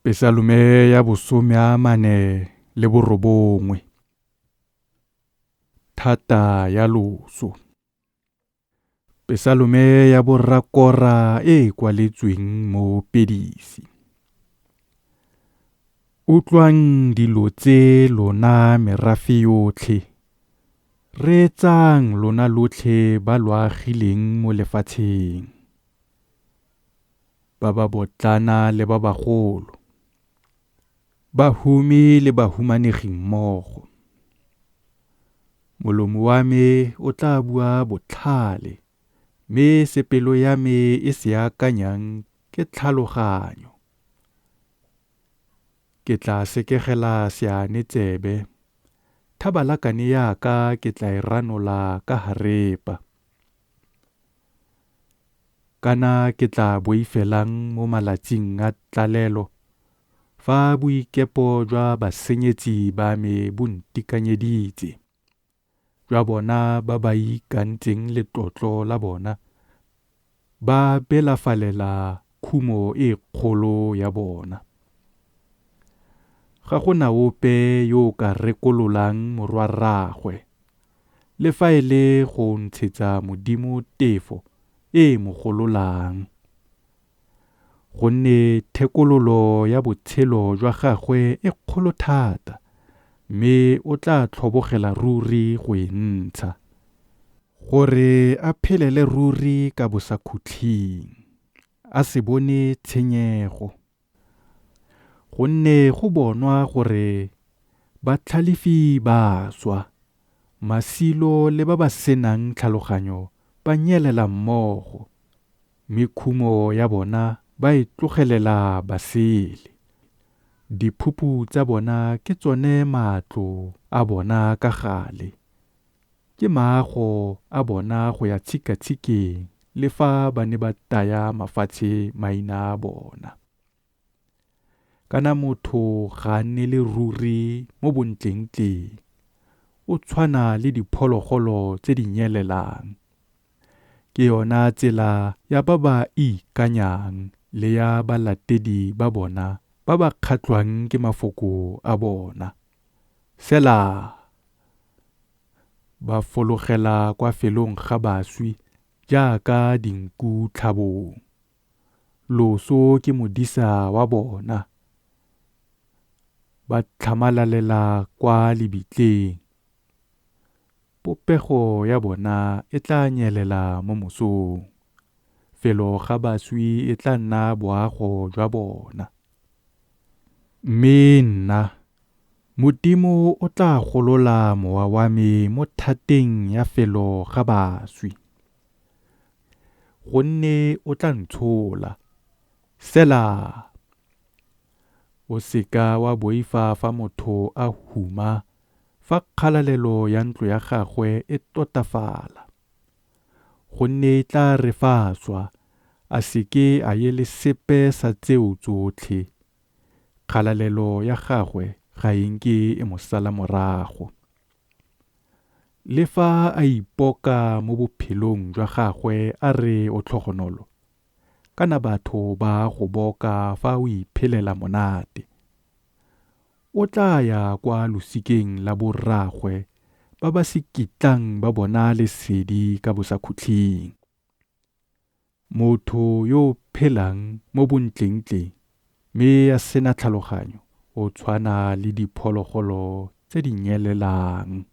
Pesalome ya bosome a 49. Thata ya loso. Pesalome ya borra Kora e e kwaletsweng moopedisi. Utlwang dilo tse lona merafe yotlhe, reetsang lona lotlhe ba lo agileng mo lefatsheng, ba babotlana le ba bagolo, bahumi le bahumanegi mmogo. Molomo wa me o tla bua botlhale, mme se pelo ya me e se akanyang ke tlhaloganyo. Ke tla sekegela seane tsebe, thabalakane ya ka ke tla e ranola ka harepa. Kana ke tla boifelang mo malatsing a tlalelo, fa boikepo jwa basenyetsi ba me bo ntikanyeditse, jwa bona ba ba ikantseng letlotlo la bona, ba belafalela khumo e kgolo ya bona. Ga go na ope yo o ka rekololang morwa-rraagwe, le fa e le go ntshetsa Modimo tefo e e mo gololang. Gonne thekololo ya botshelo jwa gagwe e kgolo thata, mme o tla tlhobogela ruri go e ntsha, gore a phelele ruri ka bosakhutleng, a se bone tshenyego. Gonne go bonwa gore batlhalefi ba a swa, masilo le ba ba senang tlhaloganyo ba nyelela mmogo, mme khumo ya bona ba e tlogelela ba sele. Diphupu tsa bona ke tsone matlo a bona ka gale, ke maago a bona go ya tshikatshikeng le fa ba ne ba taya mafatshe maina a bona. Kana motho ga a nnele ruri mo bontlentleng, o tshwana le diphologolo tse di nyelelang. Ke yona tsela ya ba ba iikanyang le ya balatedi ba bona ba ba kgatlhwang ke mafoko a bona. Selah. Ba fologela kwa felong ga baswi jaaka dinku tlhabong. Loso ke modisa wa bona, ba tlhamalalela kwa lebitleng. Popego ya bona e tla nyelela mo mosong, felo ga baswi e tla nna boago jwa bona. Mme nna, Modimo o tla golola mowa wa me mo thateng ya felo ga baswi, gonne o tla ntshola. Selah. O seka wa boifa fa motho a huma, fa kgalalelo ya ntlo ya gagwe e totafala. Gonne e tla re fa a swa, a se ke a ye le sepe sa tseo tsotlhe, kgalalelo ya gagwe ga e nke e mo sala morago. Le fa a ipoka mo bophelong jwa gagwe a re o tlhogonolo, kana batho ba a go boka fa o iphelela monate. O tla ya kwa losikeng la borraagwe ba ba se kitlang ba bona lesedi ka bosakhutleng. Motho yo o phelang mo bontlentleng mme a sena tlhaloganyo o tshwana le diphologolo tse di nyelelang.